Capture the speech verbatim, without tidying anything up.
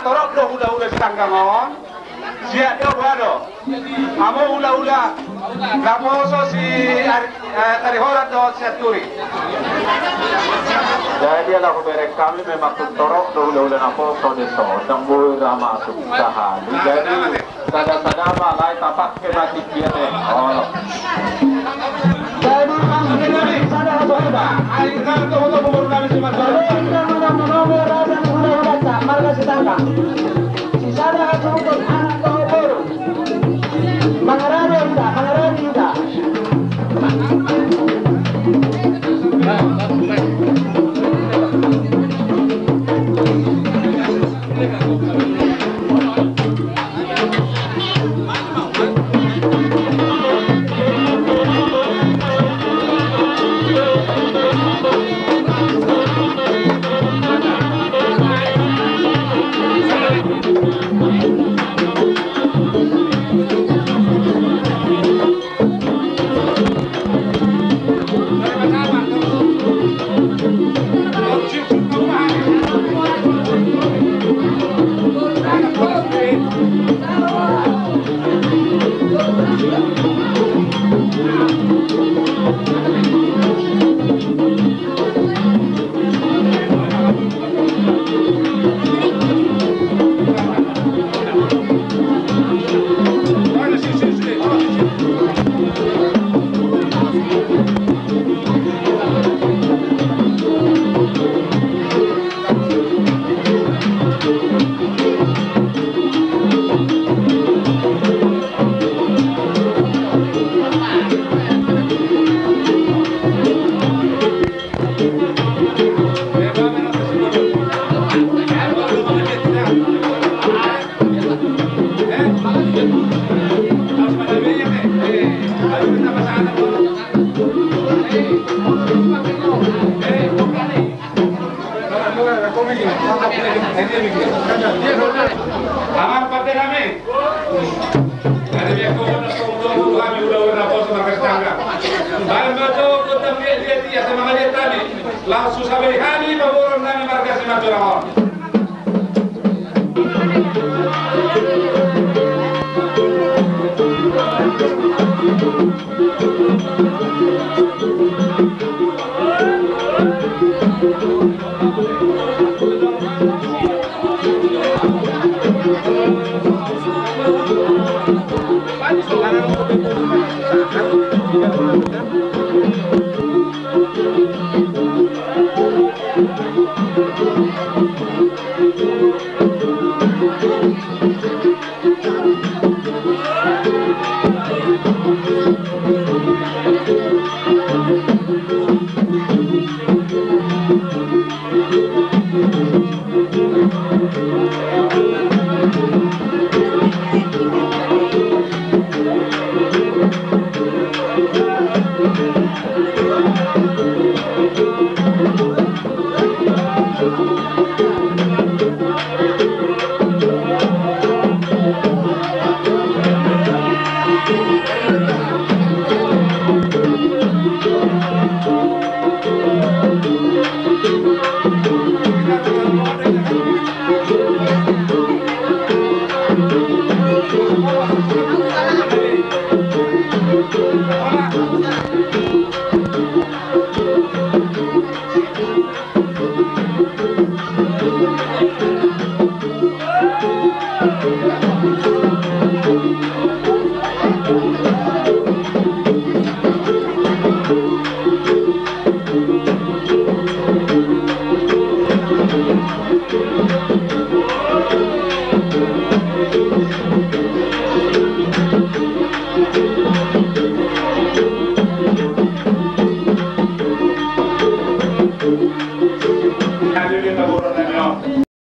Torop do hulahula Sitanggang on. Sian do, boha do? Hamu hulahula naposo si Ari, eh, Tarihorat dohot Sianturi. Jadi ala hubereng hami memang tung torop do hulahula naposo dison, ndang boi ra masuk sahali. Jadi sada-sada ma alai tapake ma tingki an. Olo. Jadi, maksudna nami sada hasuhuton. Ai, na, toho, toho, boru nami si Marga. Jadi, kita menang, menang, menang, marga Sitanggang. Sisada hasuhuton, anak toho boru. Mangarade hita, mangarade hita. Amang pande nami. Jadi biar kau na sombong tu hami hulahula naposo marga Sitanggang. Baen ma jo kota pia dia dia sama dia tadi. Langsung sampai hami pamoruon nami marga Simanjorang on.